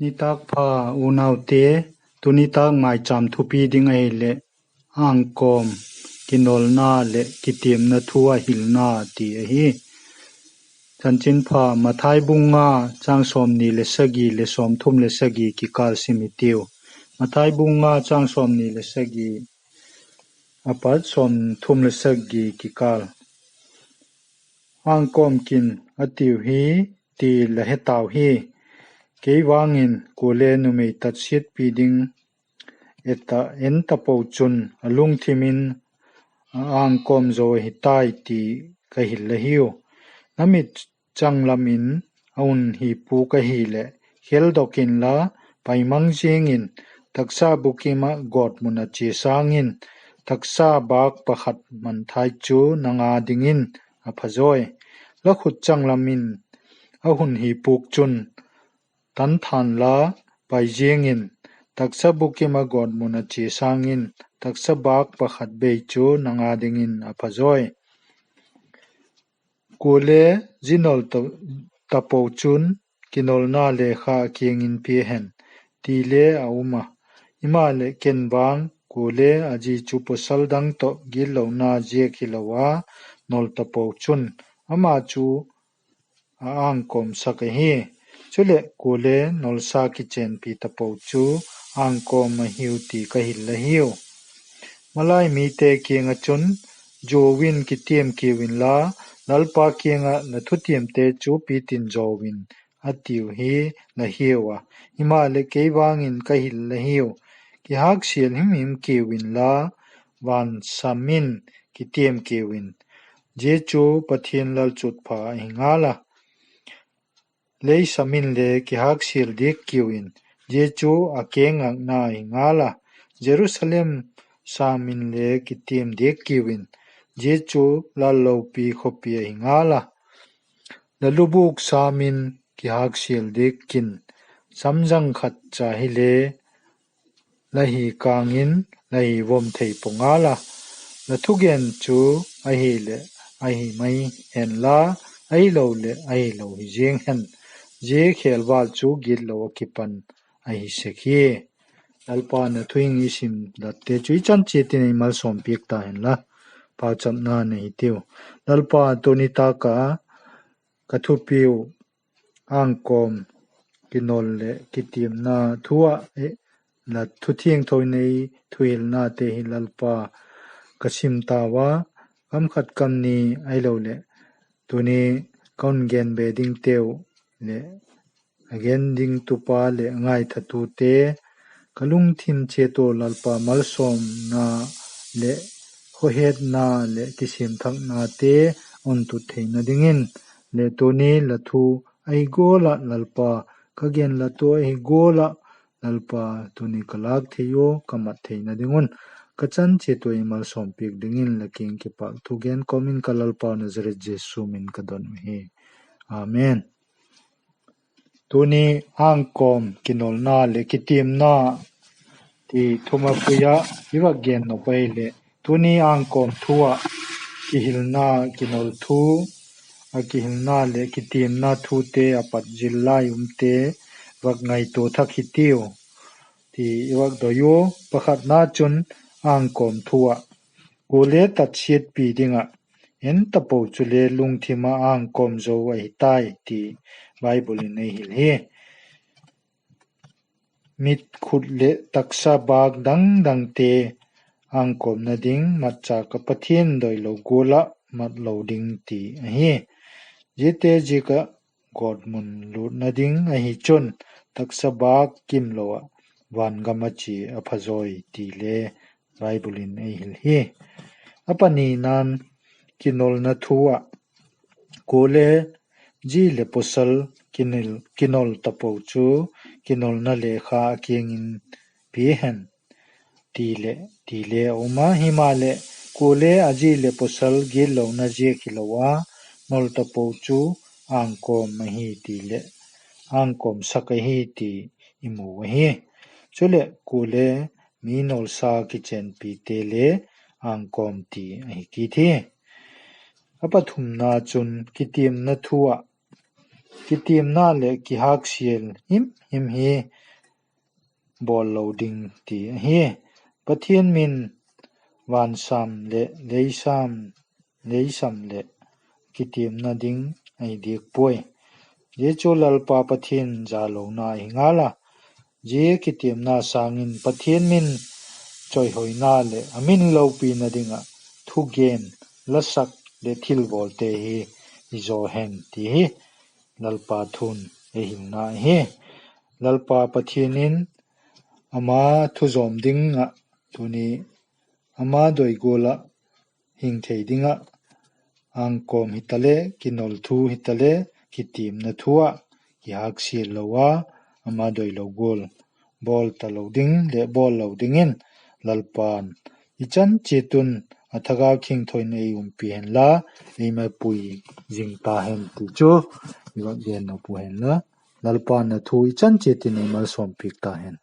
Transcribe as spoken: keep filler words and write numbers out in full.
Nitâk pha unaute, tu nitâk mâichâm thupi ding ahileh, angkawm kinolna leh kitiamna thu a hilna ti ahi. Chanchinpha Mathai bung nga, châng sawmni le sagi leh sawmthum le sagi kikâl sim hitiu. Mathai bung nga, châng sawmni le sagi a pat sawmthum le sagi kikâl. Angkawm kin a tiu hi ti la he tau hi. Kei vang in kuale numei tatsiatpi ding et ah en tapo chun a lungthim in a angkawm zo ahi tai ti ka hil la hiu. La mit changlam in a hun hi pûk ahileh, kheldok inla, paimang ziang in, taksa bukim ah gawtmun a chia sâng in, taksa bâk pakhat mangthai chu nang â dingin a phazawi. La khut changlam in a hun hi pûk chun, tanthan la, pai ziang in, taksa bukim ah gawtmun a chia sâng in, taksa bâk pakhat bei chu nang â dingin a phazawi. Kuale zi nol ta, tapo chun, kinolna lekha a kiang in pia hen, ti le a um a. Himaleh ken vang kuale a zi chu pawsal dang tawh gitlona ziak hilo a nol tapo chun, ama chu a angkawmsak ahi. Chuleh kuale nolsa kichenpi tapo chu angkawm ahiu ti ka hil la hiu. Malai mite kiang ah chun, zuau in kitiam kiu inla, Lalpa kiang ah la thutiamte chu pitin zaw in, a tiu hi la hiau a. Himaleh kei vang in ka hil la hiu, kihâksial himhim kiu inla, van sam in kitiam kiu in, zia chu Pathian lalchutpha ahi ngal a. Lei sam inle kihâksial diak kiu in, zia chu a kengakna ahi ngal a. Jerusalem sam inle kitiam diak kiu in, zia chu lal lopi khawpi ahi ngal a. La lubûk sam in kihâksial diak kin, samzang khat cha hile la hi kâng in la hi vom thei pua ngal a. La thugen chu ahileh ahi mai henla, ahiloleh ahilo hi ziang hen, zia khêl vâl chu gitlo ah kipan ahi sek hi. Lalpa'n a thu hing i sim datte chu i chan chiat in ei malsawmpiak ta henla, pauchapna nei hitiu. Lalpa, tuni tâk ah ka thupiu angkawm kinol leh kitiamna thu ah, la thu thiangtho in ei thuhilnate hi Lalpa, ka sim tau a, kam khat kam ni ahiloleh tuni ka hun gen be dingteu leh a gen ding tupa leh ngaithatute ka lungthim chiat ua Lalpa malsawmna leh khawhetna leh kisiamthaknate hun tut theina dingin, leh tuni la thu ahi gual ah Lalpa, ka gen la thu ahi gual ah Lalpa, tuni ka lâk thei ua ka mat theina ding un, ka chan chiat ua ei malsawmpiak dingin la kiang kipâk thu gen kawm in ka Lalpa Nazaret Jesu min ka don uhi. Amen. Tuni angkawm kinolna leh kitiamna ti thumapui ah i vak gen nop ahileh, tuni angkawm thu ah kihilna kinol thu, a kihilna leh kitiamna thute a pat zil lai umte vak ngaitua thak hitiu ti i vak doi ua. Pakhatna chun angkawm thu ah, kuale tatsiatpi ding ah en tapo chule lungthim ah angkawm zo ahi tai ti Bible in ei hil hi. Mit, khut leh taksa bâk dang dangte angkawmna ding matchâk ah Pathian doilo gual ah mat lo ding ti ahi. Ziate ziak ah gawtmun lûtna ding ahi chun, taksa bâk kimlo ah vangam a chia a phazawi ti le Bible in ei hil hi. A panina'n, kinolna thu ah, kuale zi leh pawsal kinol, kinol tapo chu kinolna lekha a kiang in pia hen ti le, ti le a um a, himaleh kuale a zi leh pawsal gitlona ziak hilo a nol tapo chu angkawm ahi ti leh angkawmsak ahi ti i mu ahi. Chuleh kuale mi nolsa kichenpite le angkawm ti ahi kit hi. A pathumna chun kitiamna thu ah, kitiamna leh kihâksial himhim hi bawl lo ding ti ahi. Pathian min vansam leh leisam leh kitiamna ding ahi diak puai. Zia chu Lalpa Pathian jalona ahi ngal a, zia kitiamna sâng in Pathian min chawihoina leh a min lopina ding ah thugen, lasak leh thilbawlte hi i zaw hen ti hi Lalpa thu'n ei hilna ahi. Lalpa Pathian in ama thu zawm ding ah tuni ama doi gual ah hing thei ding ah, angkawm hitale, kinol thu hitale, kitiamna thu ah kihâksial lo a, ama doilo gual bawl talo ding leh bawl lo dingin Lalpa'n i chan chiat un a thagau thiangtho in ei umpi hen la, ei mapui zing ta hen ti chu i va gen nop u hen la. Lalpa'n a thu i chan chiat in ei malsawmpiak ta hen.